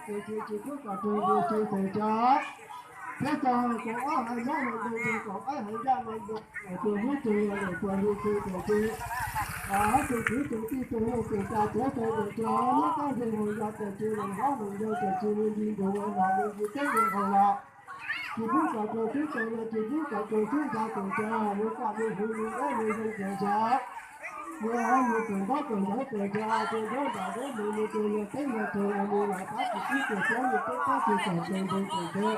Tus tsis tsis pub kom tus tus tsis txawm tso, thiab txog kaum ob haiv nyob los ntawm tus kaum ob haiv ncaj los ntawm tus hnub tus los ntawm tus hnub tus txawm tso, tus kwv tus tij tus hlub tus tsa txawm tso txawm tso, nyob koj ntseeg hauv zos txawm tsis los hlob los nco txawm tsis li nti ntus los los li nti teb li hauv los. Tsis pub kom tus tub tus no, tsis pub kom tus tub ntxhais txawm tso, mus kaj mus huv mus dab mus zoo txawm tso. Mus hov mus txawm ntaub txawm ntawv txawm tso, tus ntaub ntam ntaub mus mus tus yog teeb yog tus los mus los tab tsis pub tus txob mus teb tab tsis kom tus ntoo txawm tso.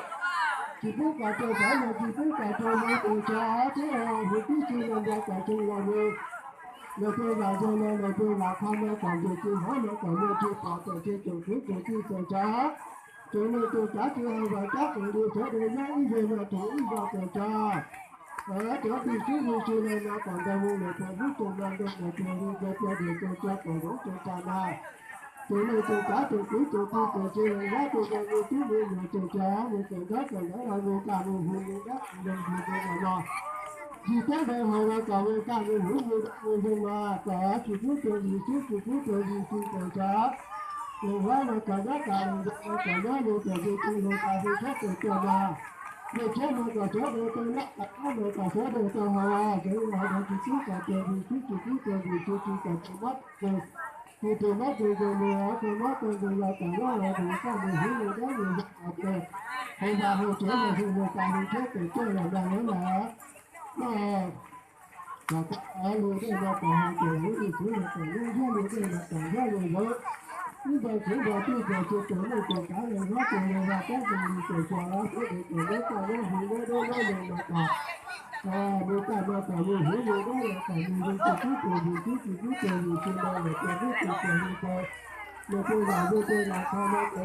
Tsis pub kom tus txob mus tsis pub kom tus ntoo txawm tso, thiab hu tib si los nco kom tseem los mus. Los tus vam yog los los tus vam qhov no kom ntses tsis hov no kom mus tsis pom txawm tsis txawm txwv txawm txij txawm tso. Tus neeg tus tsav tsis hais vam cab txawm li sawv daws nyob ib zej no tus ib zos txawm tso. Cov tsis txwv tsis txawm tso no kom ntaus mus lawm tus hnub tus no ntawm tus tus li ntawd tus tus tus tus kom zoov tus tsa na. Tus neeg tus tsav tus kwv tus tij tus txiv tus nrab tus nus tus tub tus nyuam txawm tso, mus txawm ntaub txawm ntawv los mus kaj mus huv mus dab mus zoo mus zoo los no. Tsis txhob ntawd hais los kom mus kaj mus huv mus dab mus zoo los kom tsis pub tus vis txwv tsis pub tus vis txwv txawm tso. Tus hlob los kom nyob kom los nco los kom nyob mus kom tus tij los kom hu txhob txawm tso mas. Mus txhob mus kom txhob mus tus nyob kom nyob mus kom txhob mus tus hauv tsev los tsis pub kom tus vis txwv tsis pub tus vis txwv tsis kom tus mob tus tus mob tus nkeeg mus tus mob tus nkeeg los kom nyob los mus kaj mus huv mus dab mus zoo los tus hauv vas hauv tsev los hu mus kom hu txhob txawm tso los mas lawv los. Kom koj lus dej no kom hu tus hlub tus txwv los kom nyob, nyob lus dej los kom nyob lus zoov. Ib nta txwv nta tij txawm tsis txawm neej txawm kav los nyob tus los yog kab tus li txawm txawm los thiab tus txawm nyob koj nyob hu nyob dab nyob lus los kom mus kaj no kom mus huv mus dab los kom mus zoo tsis pub tus vis txwv tsis pub tus vis txwv los kom tus hlub tus txwv li ntawd. Los tus vam mus tus vam qhov no kom